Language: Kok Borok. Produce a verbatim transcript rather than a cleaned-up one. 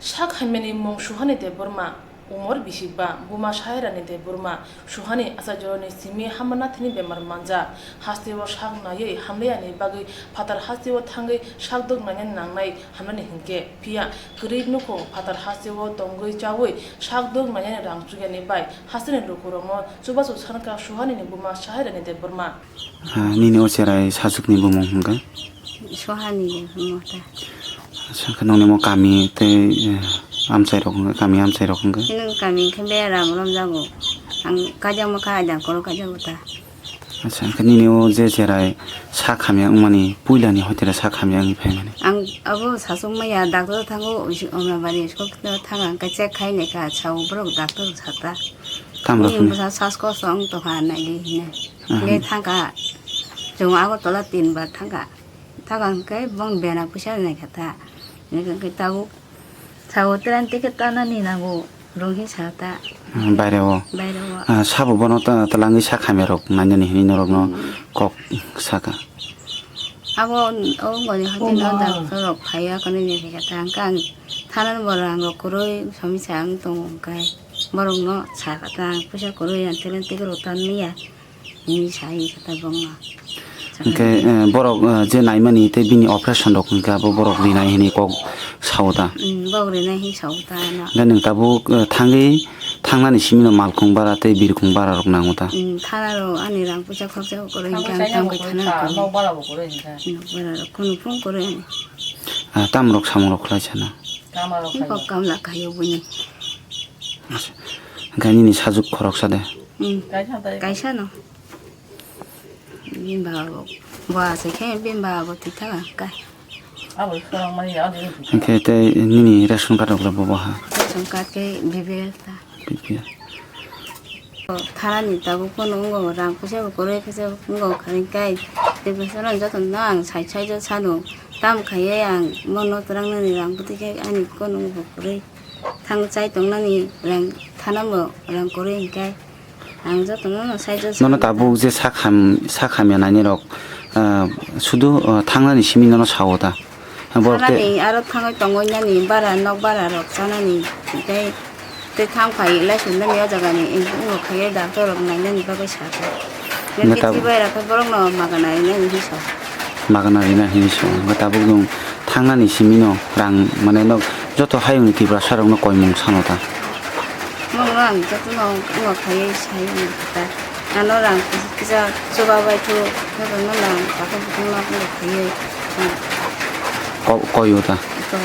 Sak hamyani mung Suhani Debbarma, umor bisi ba, buma Sairani Debbarma. Suhani achaijoroni simi hamanathini bemar manjak. Hasteo sak naiwi hamliyani bagwi phatar hasteo thangwi sak dok nainani nangnai hamnani hinkhe, phiya kwrwi nukhung phatar hasteo tongwi chaui sak dok nainani rang chukyani bai hasteni lukurokno chubachu sankha Suhanini buma Sairani Debbarma. Ah, nini o cherai sajwkni bumung hwnkhe? Sohani hwnmo ta. Acha, khe nongni mo kami tei, eh, amchai rok hwnkhe, kami amchai rok hwnkhe? Nini kami khe bera ram rom jago. Ang kajak ma kha, ajang koro kajak ta. Acha, khe nini o je cherai sak hamya wngmani, puilani hoitera sak hamya wngwi phaimani? Ang abo sasuk maya, doctor thango, Omrabari school thang ang khe check khai nai kha, sao borok doctor sata. Tamrok Nini hwnwi? Bwsa sas kosto wng tongkha naidi hinwi. Aha. Le thangkha, chwng Agartala tin bar thangkha. Thangkha hwnkhe bong bena puisa naikha ta. Hwnkhe tabuk sao tran ticket tanani nango, rong hi sa ta. Ah, baire o. Baire o. Ah, sabo bono ta, talangwi sak hamya rok nainani hinwi norokno Hmm. kok saka. Abo o ngoni hotel o doctor rok phaiya kani ni kha ta, hwnkhe ang thanani borok ang rok kwrwi somisa ang tongo hwnkhe borokno saka ta, ang puisa kwrwi ang tran ticket rok tanmaya. Hwnwi sai khe ta bongno. Hwnkhe, eh, borok, eh, je naimani tei bini operation rok hwnkhe abo borok rinai hwnwi kok sao ta? Mm, borok rinai hwnwi sao ta ano. Hwnkhe nwng tabuk, eh, thangwi, thangnani simino malkhung bara tei birkhung bara rok nango ta? Mm, thana rok ani rang puisa khoroksa bo kwrwi hwnkhe ang tamo khe thana rok kwrwi. Nok bara bo kwrwi hwnkhe. Nok bara rok kunu phung kwrwi ani. Ah, tam rok samung rok khlai sana? Kok kamla khaio bini. Acha. Hwnkhe nini sajwk khoroksa de? Mm. Kaisa no. Bini baba bo. Bo asai khe bini baba bo twi thaka kai. Hwnkhe tei nini ration card rok le bo boha? Ration card khe B P L ta. B P L. Tharani tabuk phano wngo, rang puisa bo kwrwi khe se wngo kharing kai. Tei puisa rok joto no ang side side o sano. Tam khaiwi ang bono twrangnani rang bwtwi khe ani kono bo kwrwi. Thang chai tongnani rang thana bo rang kwrwi hwnkhe. Ang jotono no side o Nono side tabuk je sak ham, sak hamya nainai rok, ah, sudu, ah, thangnani simi nono sao ta? Borok te- Thangnani aro thangwi tongwi nani bara, nok bara rok chanani tei, tei thang phai lai sundani o jaga ni, wngo khaiwi doctor rok nainani bagwi sa kha. Neta- Neta bai rakha borok no magana rinani hinwi sa. Magana rina hinwi sa. Tabuk nwng thangnani simi no rang mane nok joto hayung ni Tiprasa rok no koimung sano ta? Nwng rang joto no wngo khaiwi sai ta. Ano rang kisa chuba bai thu, joto no rang kathok bwkhak no wngo khaiwi. Ko-, koi o ta? Koi.